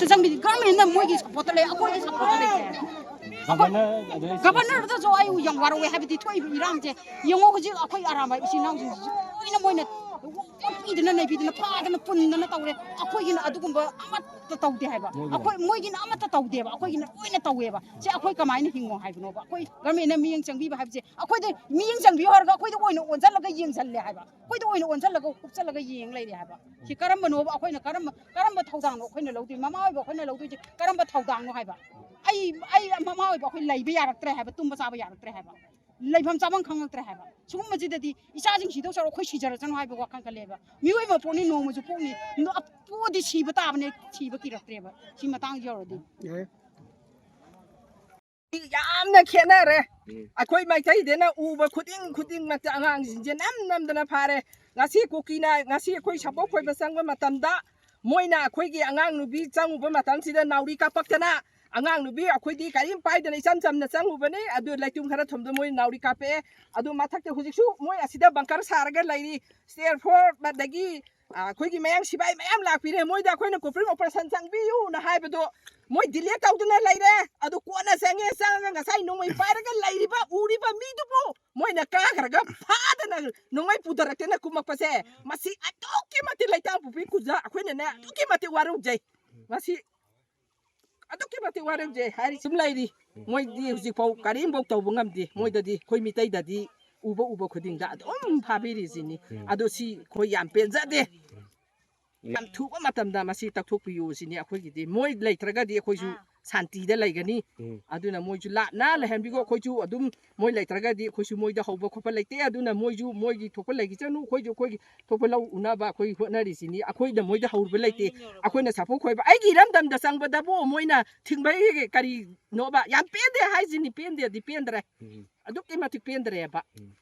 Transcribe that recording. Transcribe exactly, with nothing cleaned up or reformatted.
ꯆꯪꯕꯤꯗꯤ ꯒꯚꯔꯟꯃꯦꯟꯅ ꯃꯣꯏꯒꯤ ꯁꯞꯄꯣꯔꯠꯇ ꯂꯩ, ꯑꯩꯈꯣꯏꯒꯤ ꯁꯞꯄꯣꯔꯠꯇ ꯂꯩꯇꯦ꯫ ꯒꯚꯔꯅꯔ, ꯑꯗꯩ ꯒꯚꯔꯅꯔꯗꯁꯨ ꯑꯩ ꯌꯥꯝ ꯋꯥꯔꯧꯋꯦ, ꯍꯥꯏꯕꯗꯤ ꯊꯣꯛꯏꯕ ꯏꯔꯥꯡꯁꯦ ꯌꯦꯡꯉꯣ, ꯍꯧꯖꯤꯛ ꯑꯩꯈꯣꯏ ꯑꯔꯥꯝꯕꯥꯏ ꯏꯆꯤꯟ ꯏꯅꯥꯎꯁꯤꯡꯁꯤꯁꯨ ꯂꯣꯏꯅ ꯃꯣꯏꯅ ꯄꯤꯗꯅ ꯅꯩꯕꯤꯗꯅ ꯐꯥꯗꯅ ꯄꯨꯟꯗꯅ ꯇꯧꯔꯦ꯫ ꯑꯩꯈꯣꯏꯒꯤꯅ ꯑꯗꯨꯒꯨꯝꯕ ꯑꯃꯠꯇ ꯇꯧꯗꯦ ꯍꯥꯏꯕ꯫ ꯃꯣꯏꯒꯤꯅ ꯑꯩꯈꯣꯏ, ꯃꯣꯏꯒꯤꯅ ꯑꯃꯠꯇ ꯇꯧꯗꯦꯕ, ꯑꯩꯈꯣꯏꯒꯤꯅ ꯂꯣꯏꯅ ꯇꯧꯋꯦꯕ꯫ ꯁꯤ ꯑꯩꯈꯣꯏ ꯀꯃꯥꯏꯅ ꯍꯤꯡꯉꯣ ꯍꯥꯏꯕꯅꯣꯕ? ꯑꯩꯈꯣꯏ ꯒꯚꯔꯟꯃꯦꯟꯅ ꯃꯤꯠꯌꯦꯡ ꯆꯪꯕꯤꯕ ꯍꯥꯏꯕꯁꯦ, ꯑꯩꯈꯣꯏꯗ ꯃꯤꯠꯌꯦꯡ ꯆꯪꯕꯤꯌꯨ ꯍꯥꯏꯔꯒ ꯑꯩꯈꯣꯏꯗ ꯑꯣꯏꯅ ꯑꯣꯟꯁꯤꯜꯂꯒ ꯌꯦꯡꯁꯤꯜꯂꯦ ꯍꯥꯏꯕ, ꯑꯩꯈꯣꯏꯗ ꯑꯣꯏꯅ ꯑꯣꯟꯁꯤꯜꯂꯒ ꯎꯞꯁꯤꯜꯂꯒ ꯌꯦꯡ ꯂꯩꯔꯦ ꯍꯥꯏꯕ꯫ ꯁꯤ ꯀꯔꯝꯕꯅꯣꯕ? ꯑꯩꯈꯣꯏꯅ ꯀꯔꯝꯕ, ꯀꯔꯝꯕ ꯊꯧꯗꯥꯡꯅꯣ ꯑꯩꯈꯣꯏꯅ ꯂꯧꯗꯣꯏ? ꯃꯃꯥ ꯑꯣꯏꯕ ꯑꯩꯈꯣꯏꯅ ꯂꯧꯗꯣꯏꯁꯦ ꯀꯔꯝꯕ ꯊꯧꯗꯥꯡꯅꯣ ꯍꯥꯏꯕ? ꯑꯩ, ꯑꯩ ꯃꯃꯥ ꯑꯣꯏꯕ ꯑꯩꯈꯣꯏ ꯂꯩꯕ ꯌꯥꯔꯛꯇ꯭ꯔꯦ ꯍꯥꯏꯕ, ꯇꯨꯝꯕ ꯆꯥꯕ ꯌꯥꯔꯛꯇ꯭ꯔꯦ ꯍꯥꯏꯕ, ꯂꯩꯐꯝ ꯆꯥꯐꯝ ꯈꯪꯉꯛꯇ꯭ꯔꯦ ꯍꯥꯏꯕ꯫ ꯁꯤꯒꯨꯝꯕꯁꯤꯗꯗꯤ ꯏꯆꯥꯁꯤꯡ ꯁꯤꯗꯧ ꯁꯔꯨꯛ ꯑꯩꯈꯣꯏ ꯁꯤꯖꯔꯁꯅꯨ ꯍꯥꯏꯕ ꯋꯥꯈꯜ ꯈꯜꯂꯦꯕ꯫ ꯃꯤꯑꯣꯏꯕ ꯄꯣꯛꯅꯤ, ꯅꯣꯡꯃꯁꯨ ꯄꯣꯛꯅꯤ, ꯅꯣ-, ꯄꯣꯛꯑꯗꯤ ꯁꯤꯕ ꯇꯥꯕꯅꯦ, ꯁꯤꯕ ꯀꯤꯔꯛꯇ꯭ꯔꯦꯕ ꯁꯤ ꯃꯇꯥꯡꯁꯤ ꯌꯧꯔꯗꯤ꯫ ꯌꯥꯝꯅ ꯈꯦꯠꯅꯔꯦ꯫ ꯎꯝ꯫ ꯑꯩꯈꯣꯏ ꯃꯩꯇꯩꯗꯅ ꯎꯕ ꯈꯨꯗꯤꯡ ꯈꯨꯗꯤꯡꯃꯛꯇ ꯑꯉꯥꯡꯁꯤꯡꯁꯦ ꯅꯝ ꯅꯝꯗꯅ ꯐꯥꯔꯦ꯫ ꯉꯁꯤ ꯀꯨꯀꯤꯅ, ꯉꯁꯤ ꯑꯩꯈꯣꯏ ꯁꯥꯄꯣꯛ ꯈꯣꯏꯕ ꯆꯪꯕ ꯃꯇꯝꯗ ꯃꯣꯏꯅ ꯑꯩꯈꯣꯏꯒꯤ ꯑꯉꯥꯡ ꯅꯨꯄꯤ ꯆꯪꯉꯨꯕ ꯃꯇꯝꯁꯤꯗ ꯅꯥꯎꯔꯤ ꯀꯥꯞꯄꯛꯇꯅ, ꯑꯉꯥꯡ ꯅꯨꯄꯤ ꯑꯩꯈꯣꯏꯗꯤ ꯀꯔꯤꯝ ꯄꯥꯏꯗꯅ ꯏꯆꯝ ꯆꯝꯅ ꯆꯪꯉꯨꯕꯅꯤ꯫ ꯑꯗꯨ ꯂꯩꯇꯨꯝ ꯈꯔ ꯊꯨꯝꯗ ꯃꯣꯏ ꯅꯥꯎꯔꯤ ꯀꯥꯞꯄꯛꯑꯦ꯫ ꯑꯗꯨ ꯃꯊꯛꯇ ꯍꯧꯖꯤꯛꯁꯨ ꯃꯣꯏ ꯑꯁꯤꯗ ꯕꯪꯀꯔ ꯁꯥꯔꯒ ꯂꯩꯔꯤ꯫ ꯁ꯭ꯇꯦꯔ ꯐꯣꯔ ꯑꯗꯒꯤ, ꯑ, ꯑꯩꯈꯣꯏꯒꯤ ꯃꯌꯥꯡ ꯁꯤꯐꯥꯏ ꯃꯌꯥꯝ ꯂꯥꯛꯄꯤꯔꯦ꯫ ꯃꯣꯏꯗ ꯑꯩꯈꯣꯏꯅ ꯀꯣꯄꯔꯦꯁꯟ ꯆꯪꯕꯤꯌꯨꯅ ꯍꯥꯏꯕꯗꯣ ꯃꯣꯏ ꯗꯤꯂꯦ ꯇꯧꯗꯨꯅ ꯂꯩꯔꯦ꯫ ꯑꯗꯨ ꯀꯣꯟꯅ ꯆꯪꯉꯦ, ꯆꯪꯉꯒ ꯉꯁꯥꯏ ꯅꯣꯡꯃꯩ ꯄꯥꯏꯔꯒ ꯂꯩꯔꯤꯕ, ꯎꯔꯤꯕ ꯃꯤꯗꯨꯕꯨ ꯃꯣꯏꯅ ꯀꯥꯈ꯭ꯔꯒ ꯐꯥꯗꯅ ꯅꯣꯡꯃꯩ ꯄꯨꯊꯔꯛꯇꯅ ꯀꯨꯝꯃꯛꯄꯁꯦ, ꯃꯁꯤ ꯑꯗꯨꯛꯀꯤ ꯃꯇꯤꯛ ꯂꯩꯇꯥꯡꯄꯣꯛꯄꯤ ꯈꯨꯟꯖꯥ ꯑꯩꯈꯣꯏꯅꯅꯦ ꯑꯗꯨꯛꯀꯤ ꯃꯇꯤꯛ ꯋꯥꯔꯧꯖꯩ꯫ ꯃꯁꯤ ꯑꯗꯨꯛꯀꯤ ꯃꯇꯤꯛ ꯋꯥꯔꯧꯖꯩ ꯍꯥꯏꯔꯤ ꯁꯨꯝ ꯂꯩꯔꯤ꯫ ꯃꯣꯏꯗꯤ ꯍꯧꯖꯤꯛꯐꯥꯎ ꯀꯔꯤꯝꯐꯥꯎ ꯇꯧꯕ ꯉꯝꯗꯦ꯫ ꯃꯣꯏꯗꯗꯤ ꯑꯩꯈꯣꯏ ꯃꯤꯇꯩꯗꯗꯤ ꯎꯕ ꯎꯕ ꯈꯨꯗꯤꯡꯗ ꯑꯗꯨꯝ ꯐꯥꯕꯤꯔꯤꯁꯤꯅꯤ꯫ ꯎꯝ꯫ ꯑꯗꯣ ꯁꯤ ꯑꯩꯈꯣꯏ ꯌꯥꯝ ꯄꯦꯟꯖꯗꯦ꯫ ꯎꯝ꯫ ꯌꯥꯝ ꯊꯨꯕ ꯃꯇꯝꯗ ꯃꯁꯤ ꯇꯧꯊꯣꯛꯄꯤꯌꯨ ꯁꯤꯅꯤ ꯑꯩꯈꯣꯏꯒꯤꯗꯤ꯫ ꯃꯣꯏ ꯂꯩꯇ꯭ꯔꯒꯗꯤ ꯑꯩꯈꯣꯏꯁꯨ ꯁꯥꯟꯇꯤꯗ ꯂꯩꯒꯅꯤ꯫ ꯎꯝ꯫ ꯑꯗꯨꯅ ꯃꯣꯏꯁꯨ ꯂꯥꯞꯅ ꯂꯩꯍꯟꯕꯤꯈꯣ꯫ ꯑꯩꯈꯣꯏꯁꯨ ꯑꯗꯨꯝ ꯃꯣꯏ ꯂꯩꯇ꯭ꯔꯒꯗꯤ ꯑꯩꯈꯣꯏꯁꯨ ꯃꯣꯏꯗ ꯍꯧꯕ ꯈꯣꯠꯄ ꯂꯩꯇꯦ꯫ ꯑꯗꯨꯅ ꯃꯣꯏꯁꯨ ꯃꯣꯏꯒꯤ ꯊꯣꯛꯄ ꯂꯩꯈꯤꯁꯅꯨ, ꯑꯩꯈꯣꯏꯁꯨ ꯑꯩꯈꯣꯏꯒꯤ ꯊꯣꯛꯄ ꯂꯧ ꯎꯅꯕ ꯑꯩꯈꯣꯏ ꯍꯣꯠꯅꯔꯤꯁꯤꯅꯤ꯫ ꯑꯩꯈꯣꯏꯗ ꯃꯣꯏꯗ ꯍꯧꯔꯨꯕ ꯂꯩꯇꯦ꯫ ꯑꯩꯈꯣꯏꯅ ꯁꯥꯐꯨ ꯈꯣꯏꯕ, ꯑꯩꯒꯤ ꯏꯔꯝꯗꯝꯗ ꯆꯪꯕꯗꯕꯨ ꯃꯣꯏꯅ ꯊꯤꯡꯕ ꯀꯔꯤꯅꯣꯕ? ꯌꯥꯝ ꯄꯦꯟꯗꯦ ꯍꯥꯏꯁꯤꯅꯤ, ꯄꯦꯟꯗꯦꯗꯤ ꯄꯦꯟꯗ꯭ꯔꯦ꯫ ꯎꯝ꯫ ꯑꯗꯨꯛꯀꯤ ꯃꯇꯤꯛ ꯄꯦꯟꯗ꯭ꯔꯦꯕ꯫ ꯎꯝ꯫